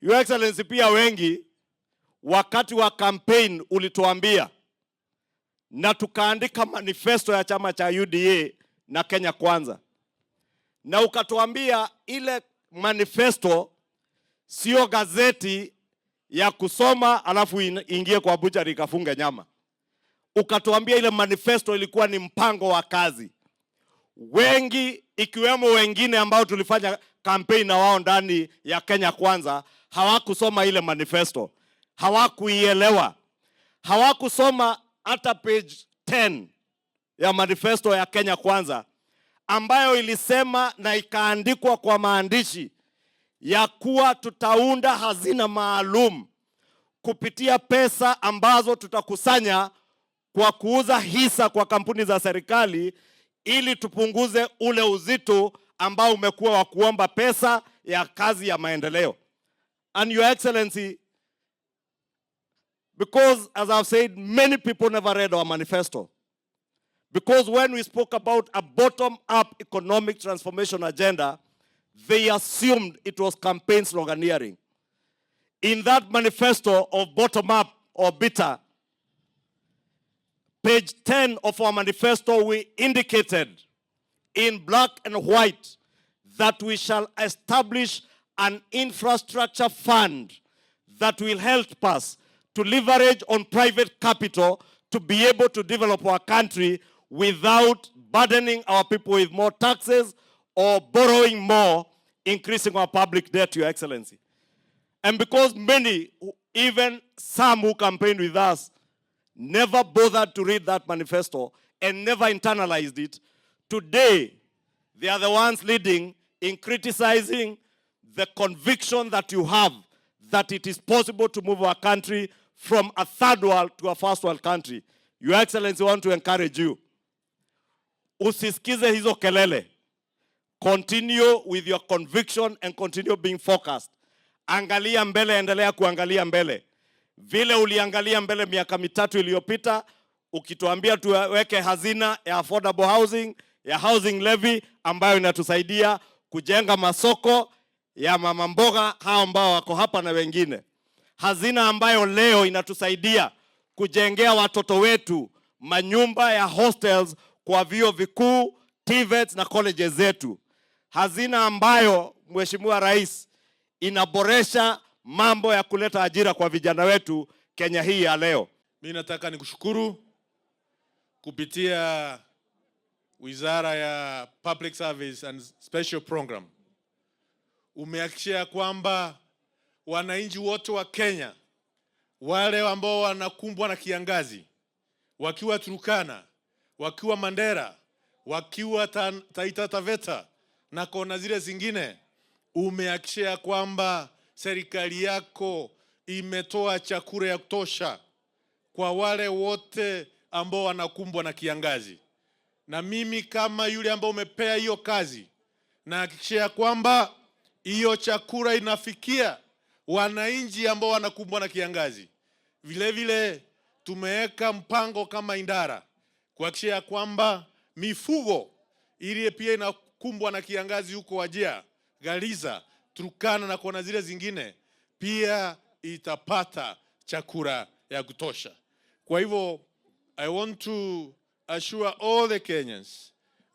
Your Excellency, pia wengi wakati wa campaign ulituambia na tukaandika manifesto ya chama cha UDA na Kenya Kwanza, na ukatuambia ile manifesto sio gazeti ya kusoma alafu ingie kwa buchari ikafunge nyama. Ukatuambia ile manifesto ilikuwa ni mpango wa kazi. Wengi ikiwemo wengine ambao tulifanya campaign na wao ndani ya Kenya Kwanza hawakusoma ile manifesto, hawakuielewa, hawakusoma hata page 10 ya manifesto ya Kenya Kwanza ambayo ilisema na ikaandikwa kwa maandishi ya kuwa tutaunda hazina maalum kupitia pesa ambazo tutakusanya kwa kuuza hisa kwa kampuni za serikali ili tupunguze ule uzito ambao umekuwa wa kuomba pesa ya kazi ya maendeleo. And Your Excellency, because as I've said, many people never read our manifesto. Because when we spoke about a bottom-up economic transformation agenda, they assumed it was campaign sloganeering. In that manifesto of bottom-up or BITA, page 10 of our manifesto, we indicated in black and white that we shall establish an infrastructure fund that will help us to leverage on private capital to be able to develop our country without burdening our people with more taxes or borrowing more, increasing our public debt, Your Excellency. And because many, even some who campaigned with us, never bothered to read that manifesto and never internalized it, today they are the ones leading in criticizing the conviction that you have that it is possible to move our country from a third world to a first world country. Your Excellency, I want to encourage you. Usisikize hizo kelele. Continue with your conviction and continue being focused. Angalia mbele, endelea kuangalia mbele. Vile uliangalia mbele miaka 3 iliyopita ukituambia tuweke hazina ya affordable housing, ya housing levy ambayo inatusaidia kujenga masoko ya mama mboga hao ambao wako hapa na wengine. Hazina ambayo leo inatusaidia kujengea watoto wetu manyumba ya hostels kwa vyuo vikuu, TVETs na colleges zetu. Hazina ambayo, Mheshimiwa Rais, inaboresha mambo ya kuleta ajira kwa vijana wetu Kenya hii ya leo. Mimi nataka nikushukuru kupitia Wizara ya Public Service and Special Program. Umehakikisha kwamba wananchi wote wa Kenya wale ambao wanakumbwa na kiangazi wakiwa Turkana, wakiwa Mandera, wakiwa Taita Taveta na kona zile zingine, umehakikisha kwamba serikali yako imetoa chakula ya kutosha kwa wale wote ambao wanakumbwa na kiangazi. Na mimi kama yule ambao umepea hiyo kazi, nahakikisha kwamba hiyo chakula inafikia wananchi ambao wanakumbwa na kiangazi. Vile vile tumeweka mpango kama idara kuhakikisha kwamba mifugo ili pia inakumbwa na kiangazi huko Wajir, Garissa, Turkana na kona zile zingine pia itapata chakula ya kutosha. Kwa hivyo I want to assure all the Kenyans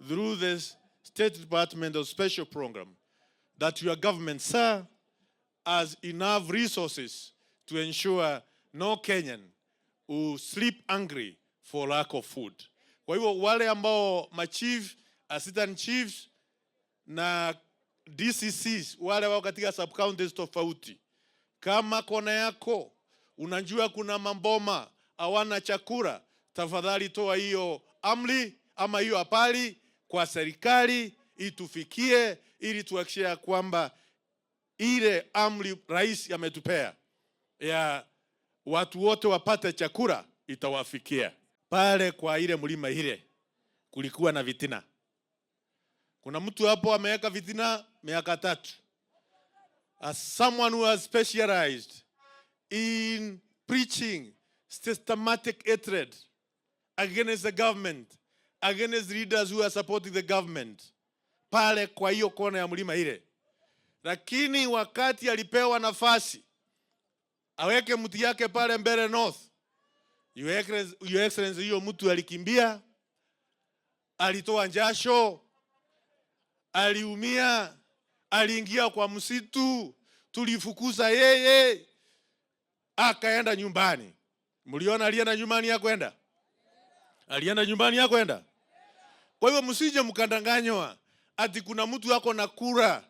through the State Department of Special Program that your government, sir, has enough resources to ensure no Kenyan will sleep hungry for lack of food. Kwa hivyo wale ambao machief, assistant chiefs na DCCs wale wao katika sub counties tofauti, kama kona yako unajua kuna maboma hawana chakula, tafadhali toa hiyo amri ama hiyo habari kwa serikali itufikie, ili tuhakikishe ya kwamba ile amri rais ametupea ya watu wote wapate chakula itawafikia. Pale kwa ile mlima ile kulikuwa na fitina. Kuna mtu hapo ameweka fitina miaka 3. As someone who has specialized in preaching systematic hatred against the government, against leaders who are supporting the government, pale kwa hiyo kona ya mlima ile. Lakini wakati alipewa nafasi aweke mtu yake pale Mbeere North, Your Excellency, hiyo mtu alikimbia, alitoa jasho, aliumia, aliingia kwa msitu, tulifukuza yeye, akaenda nyumbani. Mliona alienda nyumbani ya kwenda? Alienda nyumbani ya kwenda? Kwa hivyo msije mkadanganywa ati kuna mtu ako na kura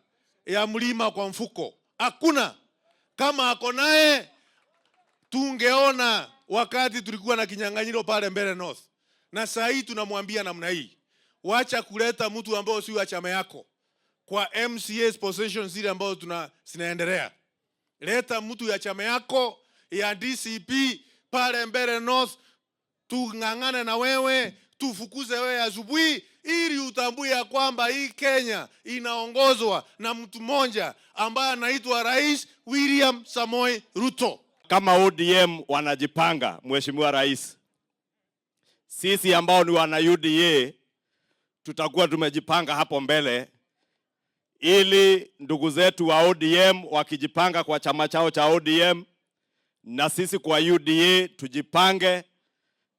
ya mlima kwa mfuko. Hakuna. Kama ako naye, tungeona wakati tulikuwa na kinyang'anyiro pale Mbeere North. Na saa hii tunamwambia namna hii, wacha kuleta mtu ambao si wa chama yako kwa MCA's positions zile ambazo tuna zinaendelea. Leta mtu ya chama yako ya DCP pale Mbeere North, tung'ang'ane na wewe, tufukuze wewe asubuhi, ili utambue ya kwamba hii Kenya inaongozwa na mtu mmoja ambaye anaitwa Rais William Samoei Ruto. Kama ODM wanajipanga, Mheshimiwa Rais, sisi ambao ni wana UDA tutakuwa tumejipanga hapo mbele, ili ndugu zetu wa ODM wakijipanga kwa chama chao cha ODM na sisi kwa UDA tujipange.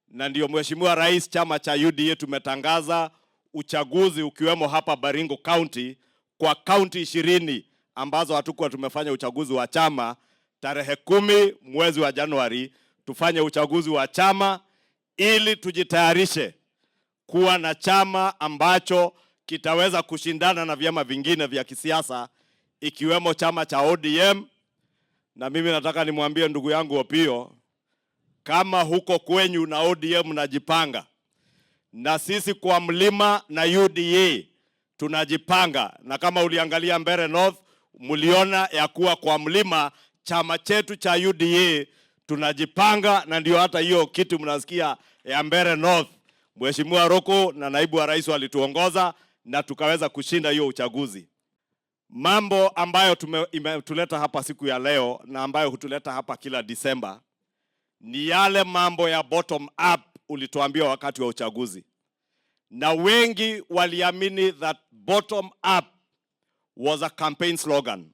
Na ndio, Mheshimiwa Rais, chama cha UDA tumetangaza uchaguzi ukiwemo hapa Baringo County kwa kaunti 20 ambazo hatukuwa tumefanya uchaguzi wa chama. Tarehe 10 mwezi wa Januari tufanye uchaguzi wa chama ili tujitayarishe kuwa na chama ambacho kitaweza kushindana na vyama vingine vya kisiasa ikiwemo chama cha ODM. Na mimi nataka nimwambie ndugu yangu Opiyo, kama huko kwenyu na ODM najipanga, na sisi kwa mlima na UDA tunajipanga, na kama uliangalia Mbeere North, mliona ya kuwa kwa mlima chama chetu cha UDA tunajipanga, na ndio hata hiyo kitu mnasikia ya Mbeere North, Mheshimiwa Ruku na naibu wa rais walituongoza na tukaweza kushinda hiyo uchaguzi. Mambo ambayo imetuleta hapa siku ya leo na ambayo hutuleta hapa kila Disemba ni yale mambo ya bottom up ulituambia wakati wa uchaguzi, na wengi waliamini that bottom up was a campaign slogan,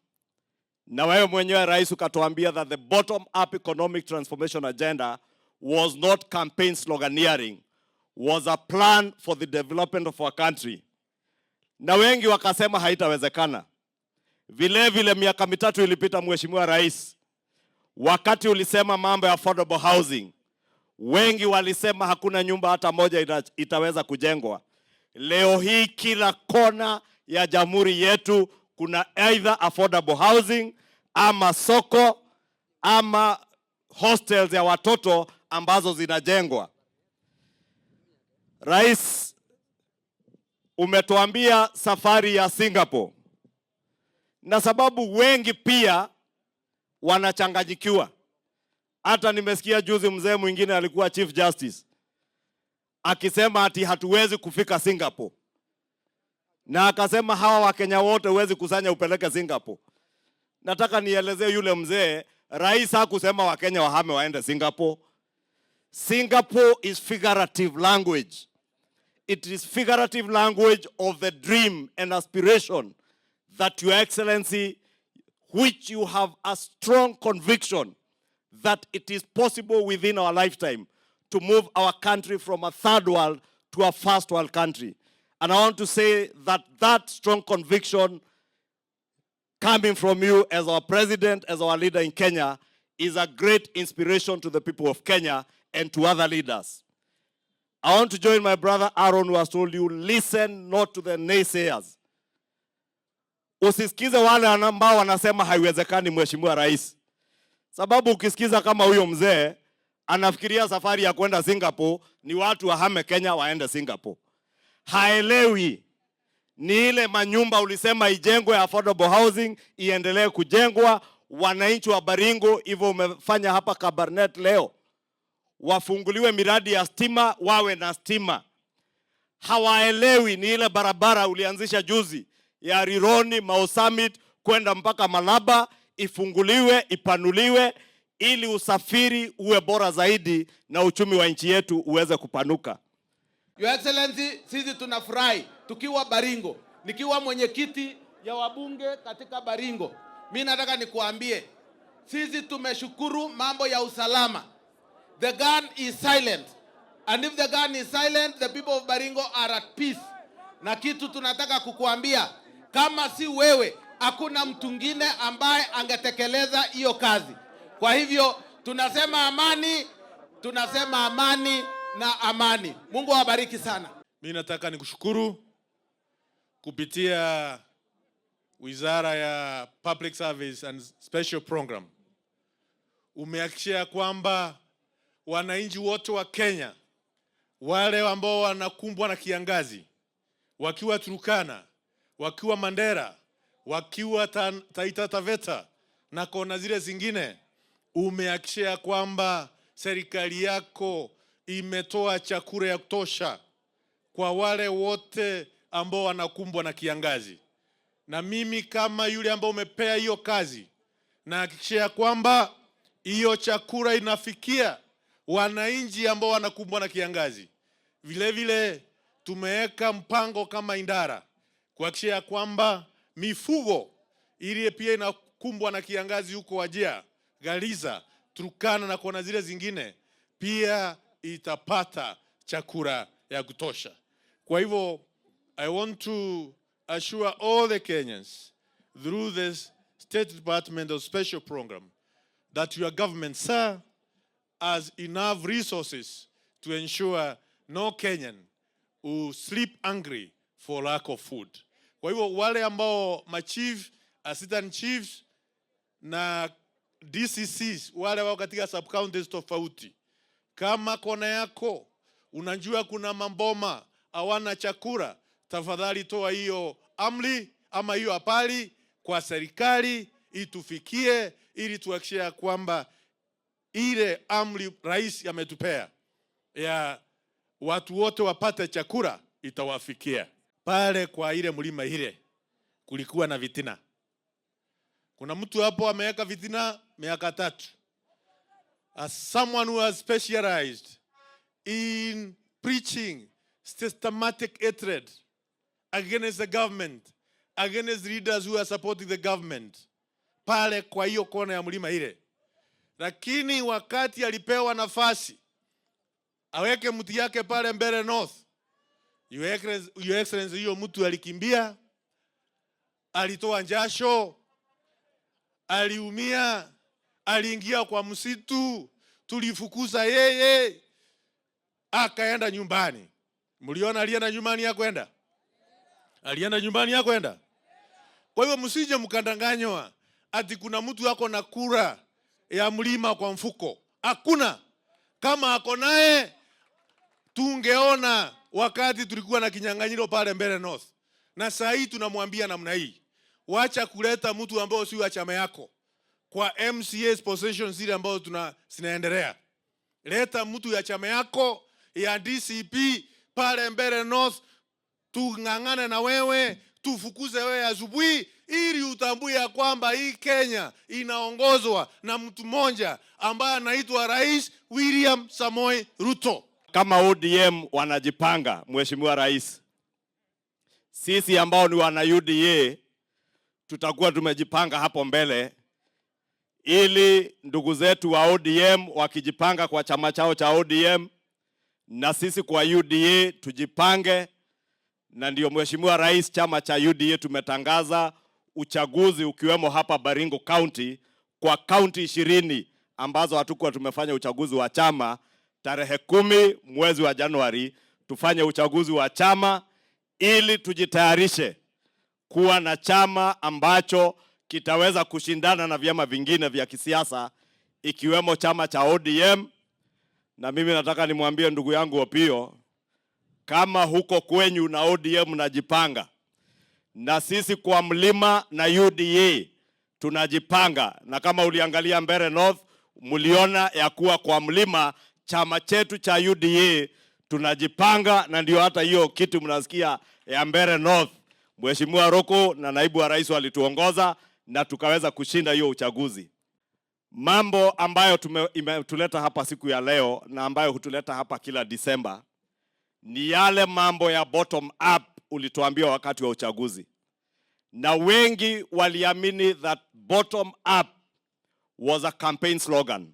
na wewe mwenyewe, Rais, ukatuambia that the bottom up economic transformation agenda was not campaign sloganeering, was a plan for the development of our country, na wengi wakasema haitawezekana. Vile vile miaka 3 ilipita, Mheshimiwa Rais, wakati ulisema mambo ya affordable housing, wengi walisema hakuna nyumba hata moja itaweza kujengwa. Leo hii kila kona ya jamhuri yetu kuna either affordable housing ama soko ama hostels ya watoto ambazo zinajengwa. Rais, umetuambia safari ya Singapore, na sababu wengi pia wanachanganyikiwa. Hata nimesikia juzi mzee mwingine alikuwa Chief Justice akisema ati hatuwezi kufika Singapore, na akasema hawa Wakenya wote huwezi kusanya upeleke Singapore. Nataka nielezee yule mzee, rais hakusema Wakenya wahame waende Singapore. Singapore is figurative language. It is figurative language of the dream and aspiration that, Your Excellency, which you have a strong conviction that it is possible within our lifetime to move our country from a third world to a first world country. And I want to say that that strong conviction coming from you as our president, as our leader in Kenya, is a great inspiration to the people of Kenya and to other leaders. I want to join my brother Aaron, who has told you, listen not to the naysayers. Usisikize wale ambao wanasema haiwezekani, Mheshimiwa Rais, sababu ukisikiza kama huyo mzee anafikiria safari ya kwenda Singapore ni watu wahame Kenya waende Singapore. Haelewi ni ile manyumba ulisema ijengwe affordable housing iendelee kujengwa, wananchi wa Baringo, hivyo umefanya hapa Kabarnet leo, wafunguliwe miradi ya stima, wawe na stima. Hawaelewi ni ile barabara ulianzisha juzi ya Rironi Mau Summit kwenda mpaka Malaba ifunguliwe, ipanuliwe ili usafiri uwe bora zaidi na uchumi wa nchi yetu uweze kupanuka. Your Excellency, sisi tunafurahi tukiwa Baringo, nikiwa mwenyekiti Ya wabunge katika Baringo, mi nataka nikuambie, sisi tumeshukuru mambo ya usalama. The gun is silent. And if the gun is silent, the people of Baringo are at peace. Na kitu tunataka kukuambia, kama si wewe, hakuna mtu mwingine ambaye angetekeleza hiyo kazi. Kwa hivyo tunasema amani, tunasema amani na amani. Mungu awabariki sana. Mi nataka nikushukuru kupitia Wizara ya Public Service and Special Program. Umehakikisha kwamba wananchi wote wa Kenya, wale ambao wanakumbwa na kiangazi, wakiwa Turkana, wakiwa Mandera, wakiwa Taita Taveta na kona zile zingine, umehakikisha kwamba serikali yako imetoa chakula ya kutosha kwa wale wote ambao wanakumbwa na kiangazi. Na mimi kama yule ambao umepea hiyo kazi, nahakikishia kwamba hiyo chakula inafikia wananchi ambao wanakumbwa na kiangazi. Vile vile tumeweka mpango kama idara kuhakikisha kwamba mifugo ile pia inakumbwa na kiangazi huko Wajir, Garissa, Turkana na kona zile zingine pia itapata chakula ya kutosha. Kwa hivyo, I want to assure all the Kenyans through this State Department of Special Program that your government, sir, has enough resources to ensure no Kenyan will sleep hungry for lack of food. Kwa hivyo wale ambao machief, assistant chiefs na DCCs, wale wao katika sub counties tofauti, kama kona yako unajua kuna maboma hawana chakula, tafadhali toa hiyo amri ama hiyo habari kwa serikali itufikie, ili tuhakikishe ya kwamba ile amri rais ametupea ya watu wote wapate chakula itawafikia. Pale kwa ile mlima ile kulikuwa na fitina. Kuna mtu hapo ameweka fitina miaka 3. As someone who has specialized in preaching systematic hatred against the government, against leaders who are supporting the government, pale kwa hiyo kona ya mlima ile. Lakini wakati alipewa nafasi aweke mtu yake pale Mbeere North, Your Excellency, hiyo mtu alikimbia, alitoa jasho, aliumia, aliingia kwa msitu, tulifukuza yeye, akaenda nyumbani. Mliona alienda nyumbani ya kwenda? Alienda nyumbani ya kwenda? Kwa hivyo msije mkadanganywa ati kuna mtu ako na kura ya mlima kwa mfuko. Hakuna. Kama ako naye, tungeona wakati tulikuwa na kinyang'anyiro pale Mbeere North. Na saa hii tunamwambia namna hii, wacha kuleta mtu ambao si wa chama yako kwa MCA's positions zile ambazo tuna zinaendelea. Leta mtu ya chama yako ya DCP pale Mbeere North, tung'ang'ane na wewe, tufukuze wewe asubuhi, ili utambue ya kwamba hii Kenya inaongozwa na mtu mmoja ambaye anaitwa Rais William Samoei Ruto. Kama ODM wanajipanga, Mheshimiwa Rais, sisi ambao ni wana UDA tutakuwa tumejipanga hapo mbele, ili ndugu zetu wa ODM wakijipanga kwa chama chao cha ODM na sisi kwa UDA tujipange, na ndio, Mheshimiwa Rais, chama cha UDA tumetangaza uchaguzi ukiwemo hapa Baringo County kwa kaunti 20 ambazo hatukuwa tumefanya uchaguzi wa chama. Tarehe 10 mwezi wa Januari tufanye uchaguzi wa chama ili tujitayarishe kuwa na chama ambacho kitaweza kushindana na vyama vingine vya kisiasa ikiwemo chama cha ODM. Na mimi nataka nimwambie ndugu yangu Opiyo, kama huko kwenyu na ODM mnajipanga, na sisi kwa mlima na UDA tunajipanga, na kama uliangalia Mbeere North, mliona ya kuwa kwa mlima chama chetu cha UDA tunajipanga, na ndio hata hiyo kitu mnasikia ya Mbeere North, Mheshimiwa Ruku na naibu wa rais walituongoza na tukaweza kushinda hiyo uchaguzi. Mambo ambayo imetuleta hapa siku ya leo na ambayo hutuleta hapa kila Disemba ni yale mambo ya bottom up ulituambia wakati wa uchaguzi, Na wengi waliamini that bottom up was a campaign slogan.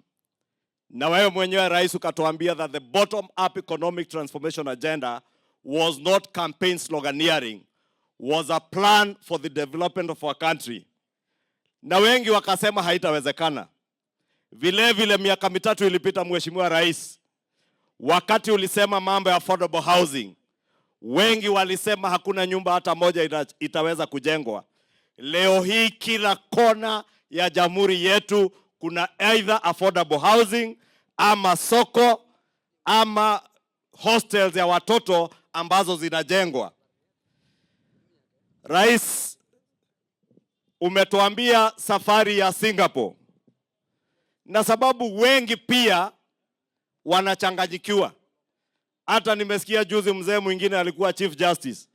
Na wewe mwenyewe, Rais, ukatuambia that the bottom up economic transformation agenda was not campaign sloganeering, was a plan for the development of our country. Na wengi wakasema haitawezekana. Vile vile miaka 3 ilipita, Mheshimiwa Rais, wakati ulisema mambo ya affordable housing, wengi walisema hakuna nyumba hata moja itaweza kujengwa. Leo hii kila kona ya jamhuri yetu kuna either affordable housing ama soko ama hostels ya watoto ambazo zinajengwa. Rais, umetuambia safari ya Singapore, na sababu wengi pia wanachanganyikiwa. Hata nimesikia juzi mzee mwingine alikuwa Chief Justice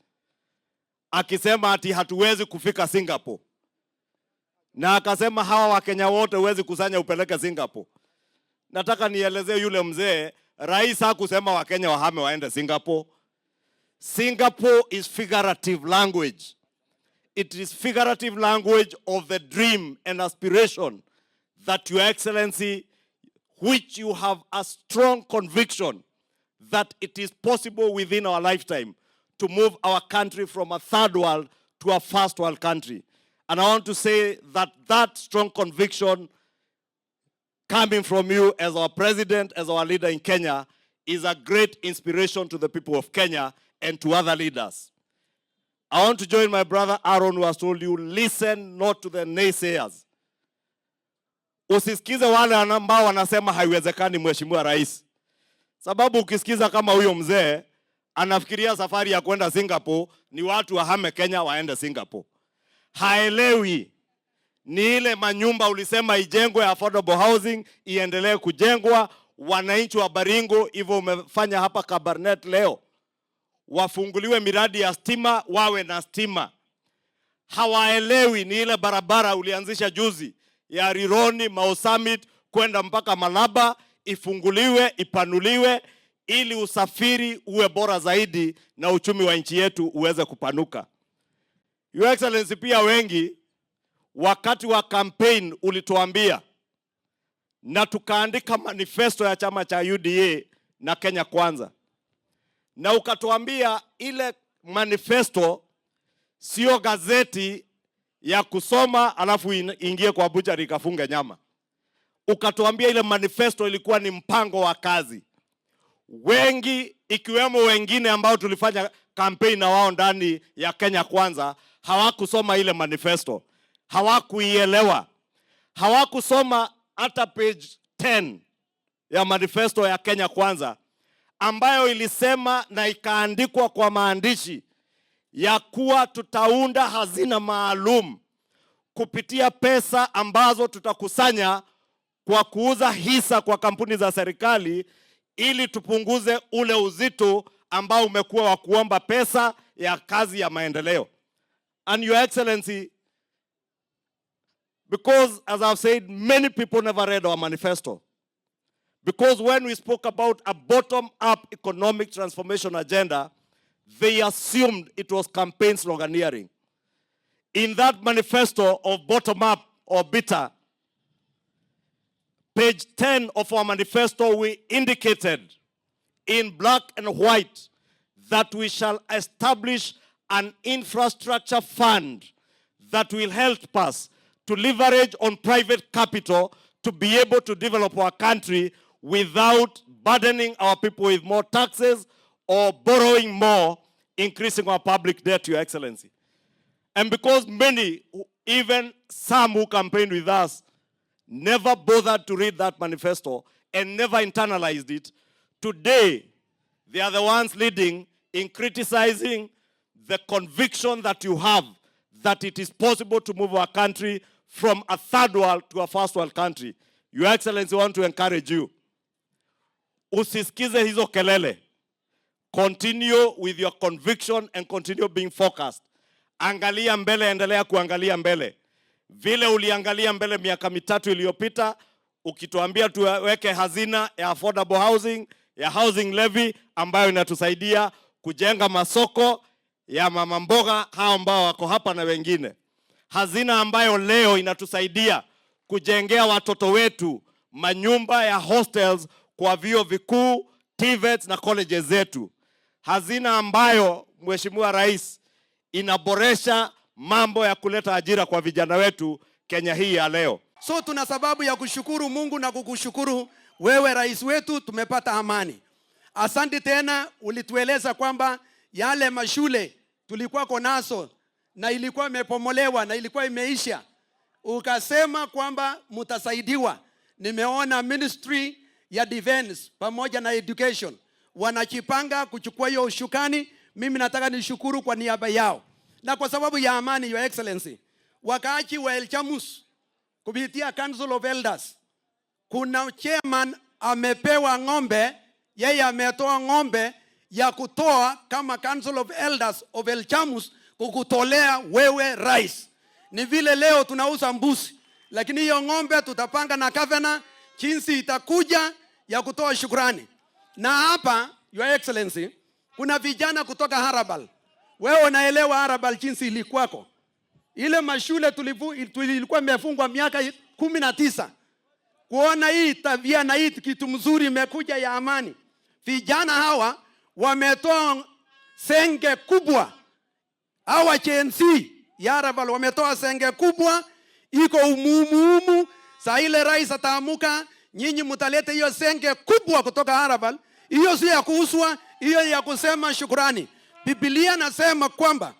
akisema ati hatuwezi kufika Singapore, na akasema hawa Wakenya wote huwezi kusanya upeleke Singapore. Nataka nielezee yule mzee, Rais hakusema Wakenya wahame waende Singapore. Singapore is figurative language. It is figurative language of the dream and aspiration that, Your Excellency, which you have a strong conviction that it is possible within our lifetime to move our country from a third world to a first world country. And I want to say that that strong conviction coming from you as our president, as our leader in Kenya, is a great inspiration to the people of Kenya and to other leaders. I want to join my brother Aaron, who has told you, listen not to the naysayers. Usisikize wale ambao wanasema haiwezekani, Mheshimiwa Rais, sababu ukisikiza kama huyo mzee anafikiria safari ya kwenda Singapore ni watu wahame Kenya waende Singapore. Haelewi ni ile manyumba ulisema ijengwe affordable housing iendelee kujengwa, wananchi wa Baringo, hivyo umefanya hapa Kabarnet leo, wafunguliwe miradi ya stima, wawe na stima. Hawaelewi ni ile barabara ulianzisha juzi ya Rironi Mau Summit kwenda mpaka Malaba ifunguliwe, ipanuliwe ili usafiri uwe bora zaidi na uchumi wa nchi yetu uweze kupanuka. Your Excellency, pia wengi wakati wa campaign ulituambia na tukaandika manifesto ya chama cha UDA na Kenya Kwanza, na ukatuambia ile manifesto sio gazeti ya kusoma alafu ingie kwa buchari ikafunge nyama. Ukatuambia ile manifesto ilikuwa ni mpango wa kazi. Wengi ikiwemo wengine ambao tulifanya campaign na wao ndani ya Kenya Kwanza hawakusoma ile manifesto, hawakuielewa, hawakusoma hata page 10 ya manifesto ya Kenya Kwanza ambayo ilisema na ikaandikwa kwa maandishi ya kuwa tutaunda hazina maalum kupitia pesa ambazo tutakusanya kwa kuuza hisa kwa kampuni za serikali ili tupunguze ule uzito ambao umekuwa wa kuomba pesa ya kazi ya maendeleo. And, Your Excellency, because, as I've said, many people never read our manifesto. Because when we spoke about a bottom-up economic transformation agenda, they assumed it was campaign sloganeering. In that manifesto of bottom-up or BITA, page 10 of our manifesto, we indicated in black and white that we shall establish an infrastructure fund that will help us to leverage on private capital to be able to develop our country without burdening our people with more taxes or borrowing more, increasing our public debt, Your Excellency. And because many, even some who campaigned with us, never bothered to read that manifesto and never internalized it, today they are the ones leading in criticizing the conviction that you have that it is possible to move our country from a third world to a first world country. Your Excellency, I want to encourage you. Usisikize hizo kelele. Continue with your conviction and continue being focused. Angalia mbele, endelea kuangalia mbele. Vile uliangalia mbele miaka 3 iliyopita ukituambia tuweke hazina ya affordable housing, ya housing levy ambayo inatusaidia kujenga masoko. ya mama mboga hao ambao wako hapa na wengine, hazina ambayo leo inatusaidia kujengea watoto wetu manyumba ya hostels kwa vyuo vikuu, TVETs na colleges zetu, hazina ambayo, Mheshimiwa Rais, inaboresha mambo ya kuleta ajira kwa vijana wetu Kenya hii ya leo. So tuna sababu ya kushukuru Mungu na kukushukuru wewe rais wetu, tumepata amani. Asante tena, ulitueleza kwamba yale mashule tulikuwa nazo na ilikuwa imepomolewa na ilikuwa imeisha, ukasema kwamba mtasaidiwa. Nimeona Ministry ya Defense pamoja na Education wanajipanga kuchukua hiyo ushukani. Mimi nataka nishukuru kwa niaba yao na kwa sababu ya amani, Your Excellency, wakaaji wa Ilchamus kupitia Council of Elders, kuna chairman amepewa ng'ombe, yeye ametoa ng'ombe ya kutoa kama Council of Elders of Ilchamus kukutolea wewe rais. Ni vile leo tunauza mbuzi, lakini hiyo ng'ombe tutapanga na governor jinsi itakuja ya kutoa shukrani. Na hapa, Your Excellency, kuna vijana kutoka Arabal. Wewe unaelewa Arabal jinsi ilikuwako. Ile mashule ilikuwa imefungwa miaka 19. Kuona hii tabia na hii kitu mzuri imekuja ya amani, vijana hawa wametoa senge kubwa. Hawa Gen Z ya Arabal wametoa senge kubwa, iko umuumuumu. Saa ile rais ataamuka, nyinyi mtaleta hiyo senge kubwa kutoka Arabal. Hiyo si ya kuuzwa, hiyo ya kusema shukrani. Biblia nasema kwamba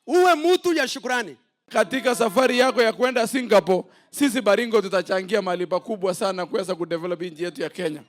uwe mtu ya shukrani. Katika safari yako ya kwenda Singapore, sisi Baringo tutachangia mahali pakubwa sana kuweza kudevelop nchi yetu ya Kenya.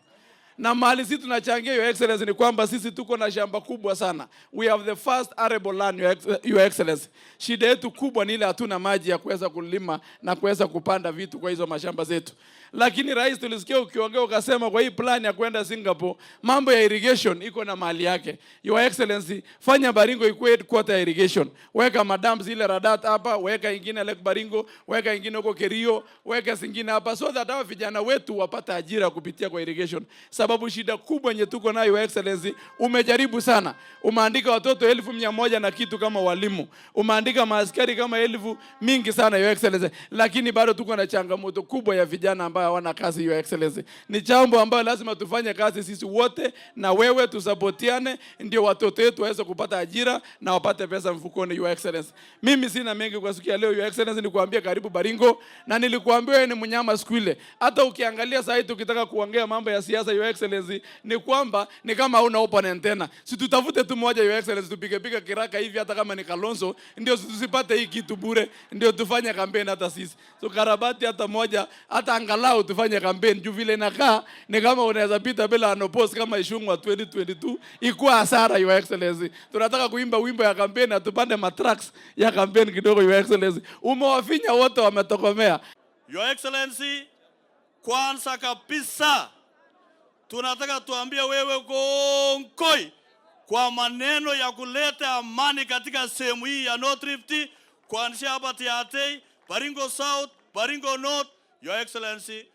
Na mahali sisi tunachangia, Your Excellency, ni kwamba sisi tuko na shamba kubwa sana. We have the first arable land, Your Excellency. Shida yetu kubwa ni ile hatuna maji ya kuweza kulima na kuweza kupanda vitu kwa hizo mashamba zetu. Lakini rais, tulisikia ukiongea ukasema kwa hii plan ya kwenda Singapore, mambo ya irrigation iko na mahali yake. Your Excellency, fanya Baringo ikuwe headquarter ya irrigation. Weka madams ile Radat hapa, weka ingine Lake Baringo, weka ingine huko Kerio, weka zingine hapa so that hawa vijana wetu wapate ajira kupitia kwa irrigation. Sababu shida kubwa yenye tuko nayo, Your Excellency, umejaribu sana. Umeandika watoto 100,000 na kitu kama walimu. Umeandika maaskari kama elfu mingi sana, Your Excellency. Lakini bado tuko na changamoto kubwa ya vijana ambao hawana kazi, Your Excellency. Ni jambo ambayo lazima tufanye kazi sisi wote na wewe tusapotiane, ndio watoto wetu waweze kupata ajira na wapate pesa mfukoni, Your Excellency. Mimi sina mengi kwa siku ya leo, Your Excellency, nikuambia karibu Baringo, na nilikuambia wewe ni mnyama siku ile. Hata ukiangalia sasa hivi tukitaka kuongea mambo ya siasa, Your Excellency, ni kwamba ni kama hauna opponent tena. Si tutafute tu moja, Your Excellency, tupige piga kiraka hivi, hata kama ni Kalonzo, ndio tusipate hii kitu bure, ndio tufanye kampeni hata sisi. So karabati hata moja, hata angalau tufanye kampeni juu vile inakaa ni kama unaweza pita bila unopposed kama Ichung'wah 2022, ikuwa hasara, Your Excellency. Tunataka kuimba wimbo ya kampeni na tupande matracks ya kampeni kidogo, Your Excellency. Umewafinya wote wametokomea. Your Excellency, kwanza kabisa tunataka tuambie wewe kongoi kwa maneno ya kuleta amani katika sehemu hii ya North Rift, kuanzia hapa Tiaty, Baringo South, Baringo North. Your Excellency,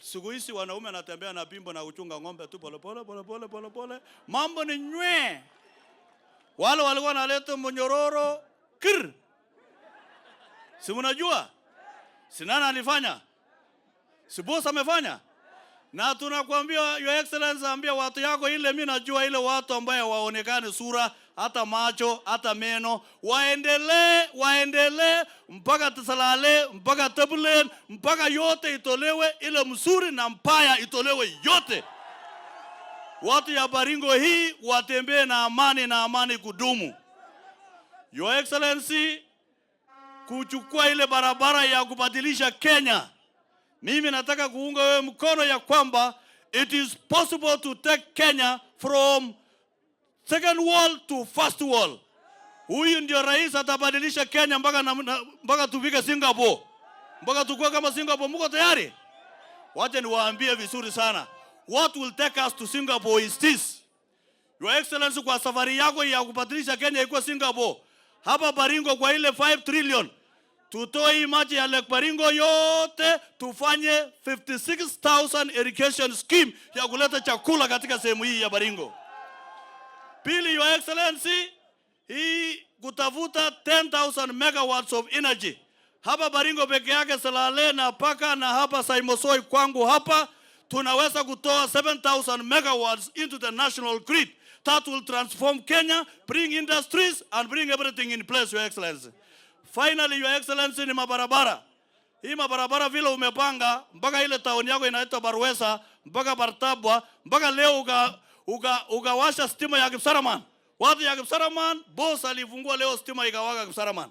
siku hizi wanaume anatembea na bimbo na kuchunga ng'ombe tu pole pole pole pole pole pole, mambo ni nywe. Wale walikuwa wanaleta mnyororo kir, si mnajua si nani alifanya? Si boss amefanya? Na tunakwambia, Your Excellency, ambia watu yako ile, mimi najua ile watu ambaye waonekane sura hata macho hata meno, waendelee waendelee mpaka Tsalale mpaka Tebule mpaka yote itolewe, ile mzuri na mbaya itolewe yote. Watu ya Baringo hii watembee na amani na amani kudumu. Your Excellency, kuchukua ile barabara ya kubadilisha Kenya, mimi nataka kuunga wewe mkono ya kwamba it is possible to take Kenya from second world to first world. Huyu ndio rais atabadilisha Kenya mpaka tufike Singapore, mpaka tukue kama Singapore. Mko tayari? Wacha niwaambie vizuri sana, what will take us to Singapore is this. Your Excellency, kwa safari yako ya kubadilisha Kenya ikuwe Singapore, hapa Baringo kwa ile 5 trillion tutoe hii maji ya Lake Baringo yote tufanye 56,000 irrigation scheme ya kuleta chakula katika sehemu hii ya Baringo. Pili, Your Excellency, Hii kutafuta 10,000 megawatts of energy hapa Baringo peke yake, Salale na Paka na hapa Saimosoi kwangu hapa tunaweza kutoa 7,000 megawatts into the national grid. That will transform Kenya, bring industries and bring everything in place, Your Excellency. Finally, Your Excellency, ni mabarabara. Hii mabarabara vile umepanga mpaka ile tauni yako inaitwa Barwesa mpaka Bartabwa mpaka leo ukawasha stima ya Kipsaraman. Watu ya Kipsaraman, boss alifungua leo stima ikawaka Kipsaraman.